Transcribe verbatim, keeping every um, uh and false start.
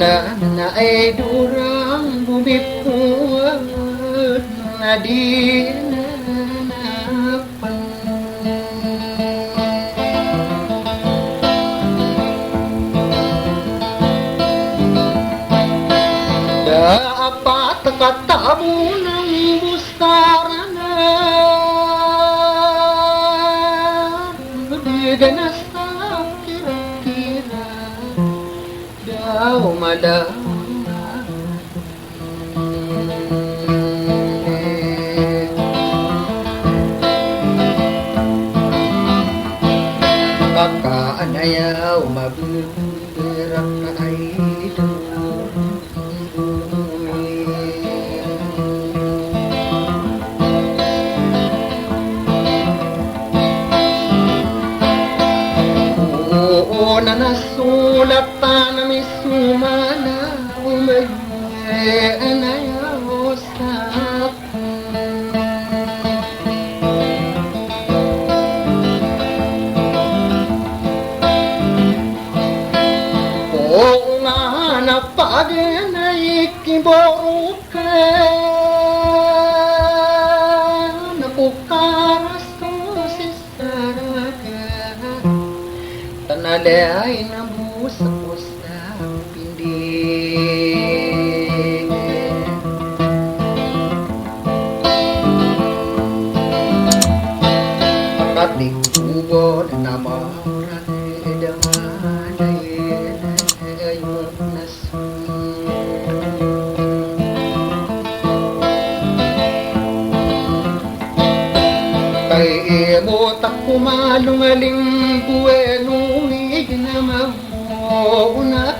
Na ay dorang bo mipod na di na napan. Da a pat a katabon ang bosarana, di da na sakira-kira. Daw mala. Kaka anayaw mabeberak na ay do. Oo, na nasolatan a misomana o maya na yaw sa Oo nga na paganay ki Borokan ko karasto si Saraga. Tanalay na bosa-bosa pindi. Pakating tubod na marang ed amanay ayo nas. Kay imo ta ko malong a limbo eno ig na mamoon a